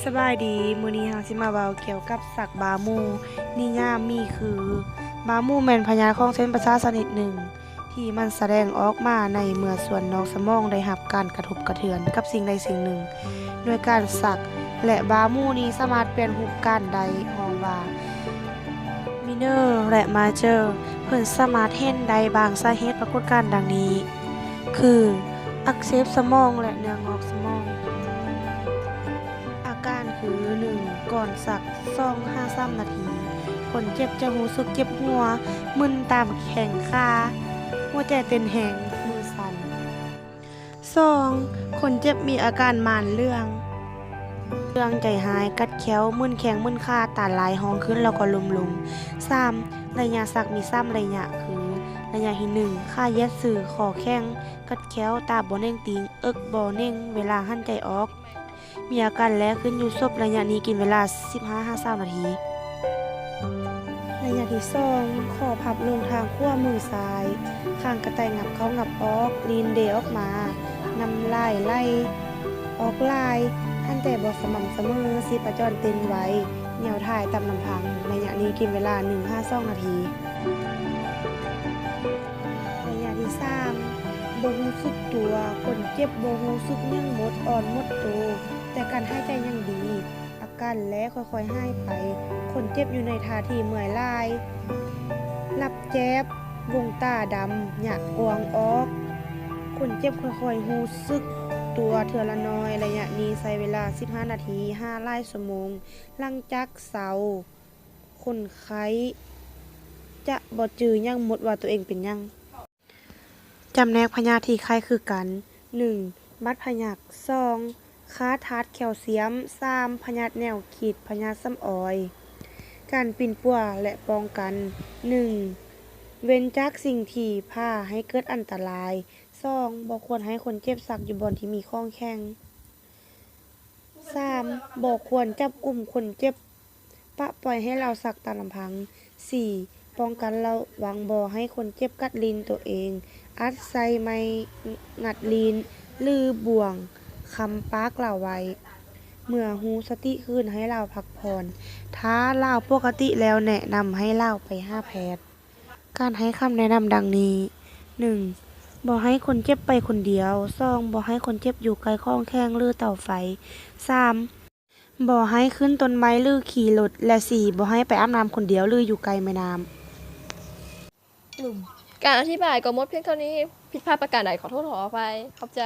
ສະບາຍດີ, ມື້ນີ້ເຮົາຊິມາເວົ້າກ່ຽວກັບສັກບາໝູ່. ນິຍາມມີຄື ບາໝູ່ແມ່ນພະຍາດຂອງເສັ້ນປະສາດຊະນິດໜຶ່ງ ທີ່ມັນສະແດງອອກມາໃນເມື່ອສ່ວນນອກສະໝອງໄດ້ຮັບການກະທົບກະເທືອນກັບສິ່ງໃດສິ່ງໜຶ່ງ ໂດຍການສັກ ແລະ ບາໝູ່ນີ້ສາມາດປ່ຽນຮູບການໄດ້ ຮ້ອງວ່າ minor ແລະ major. ເພິ່ນສາມາດເຫັນໄດ້ບາງສາເຫດປາກົດການດັ່ງນີ້ ຄື ອັກເສບສະໝອງ ແລະ ເນື້ອງອກສະໝອງ. ອາການຄື ໜຶ່ງ ກ່ອນສັກ ສອງ ຫາ ສາມ ນາທີ ຄົນເຈັບຈະຮູ້ສຶກເຈັບຫົວ, ມຶນຕາມແຂ້ງຂາ, ຫົວໃຈເຕັ້ນແຮງ, ມືສັ່ນ. ສອງ ຄົນເຈັບມີອາການມ່ານເຫຼືອງ, ເຫຼືອງ, ໃຈຮ້າຍ, ກັດແຂ້ວ, ມຶນແຂ້ງມຶນຂາ, ຕາລາຍ, ຮ້ອງຂຶ້ນແລ້ວກໍລົ້ມລົງ. ສາມ ໄລຍະສັກມີສາມໄລຍະ ຄື ໄລຍະທີໜຶ່ງ ຂາຢຽດຊື່, ຄໍແຂງ, ກັດແຂ້ວ, ຕາບໍ່ເໜັງຕີງ, ເອິກບໍ່ເໜັງເວລາຫັນໃຈອອກ. ມີອາການແລຂຶ້ນຢູ່ສົບ. ໄລຍະນີ້ກິນເວລາສິບຫ້າຫາຊາວນາທີ. ໄລຍະທີສອງ ຄໍພັບລົງທາງຂວາມືຊ້າຍ, ຄາງກະໄຕຫງັບເຂົ້າຫງັບອອກ, ລີ້ນເດອອກມາ, ນ້ຳລາຍໄຫຼອອກຫຼາຍ, ຫັນໃຈບໍ່ສະໝ່ຳສະເໝີ, ຊີບພະຈອນເຕັ້ນໄວ, ແນວຖ່າຍຕາມລຳພັງ. ໄລຍະນີ້ກິນເວລາໜຶ່ງຫາສອງນາທີ. ໄລຍະທີສາມ ບໍ່ຮູ້ສຶກຕົວ, ຄົນເຈັບບໍ່ຮູ້ສຶກຫຍັງໝົດ, ອ່ອນໝົດໂຕ, ແຕ່ການຫາຍໃຈຍັງດີ. ອາການແລຄ່ອຍໆຫາຍໄປ. ຄົນເຈັບຢູ່ໃນທ່າທີ່ເມື່ອຍຫຼາຍ, ຫຼັບແຈບ, ວົງຕາດຳ, ຍະກວ້າງອອກ. ຄົນເຈັບຄ່ອຍໆຮູ້ສຶກຕົວເທື່ອລະໜ້ອຍ. ໄລຍະນີ້ໃຊ້ເວລາສິບຫ້ານາທີຫາຫຼາຍຊົ່ວໂມງ. ຫຼັງຈາກເຊົາ, ຄົນໄຂ້ຈະບໍ່ຈື່ຫຍັງໝົດວ່າຕົວເອງເປັນຫຍັງ. ຈຳແນກພະຍາດທີ່ຄ້າຍຄືກັນ. ໜຶ່ງ ບາດພະຍັກ. ສອງ ຂາດທາດແຄວຊຽມ. ສາມ ພະຍາດແນວຄິດ, ພະຍາດສຳອອຍ. ການປິ່ນປົວ ແລະ ປ້ອງກັນ. ໜຶ່ງ ເວັ້ນຈາກສິ່ງທີ່ພາໃຫ້ເກີດອັນຕະລາຍ. ສອງ ບໍ່ຄວນໃຫ້ຄົນເຈັບສັກຢູ່ບ່ອນທີ່ມີຂອງແຂງ. ສາມ ບໍ່ຄວນຈັບກຸມຄົນເຈັບ, ປະປ່ອຍໃຫ້ລາວສັກຕາມລຳພັງ. ສີ່ ປ້ອງກັນລະວັງບໍ່ໃຫ້ຄົນເຈັບກັດລີ້ນໂຕເອງ, ອາດໃຊ້ໄມ້ງັດລີ້ນ ຫຼື ບ່ວງຄ້ຳປາກລາວໄວ້. ເມື່ອຮູ້ສະຕິຄືນໃຫ້ລາວພັກຜ່ອນ. ຖ້າລາວປົກກະຕິແລ້ວ ແນະນຳໃຫ້ລາວໄປຫາແພດ. ການໃຫ້ຄຳແນະນຳດັ່ງນີ້. ໜຶ່ງ ບໍ່ໃຫ້ຄົນເຈັບໄປຄົນດຽວ. ສອງ ບໍ່ໃຫ້ຄົນເຈັບຢູ່ໃກ້ຂອງແຂງ ຫຼື ເຕົາໄຟ. ສາມ ບໍ່ໃຫ້ຂຶ້ນຕົ້ນໄມ້ ຫຼື ຂີ່ລົດ. ແລະ ສີ່ ບໍ່ໃຫ້ໄປອາບນ້ຳຄົນດຽວ ຫຼື ຢູ່ໃກ້ແມ່ນ້ຳ. ການອະທິບາຍກໍໝົດພຽງເທົ່ານີ້. ຜິດພາດປະການໃດ ຂໍໂທດຂໍອະໄພ. ຂອບໃຈ.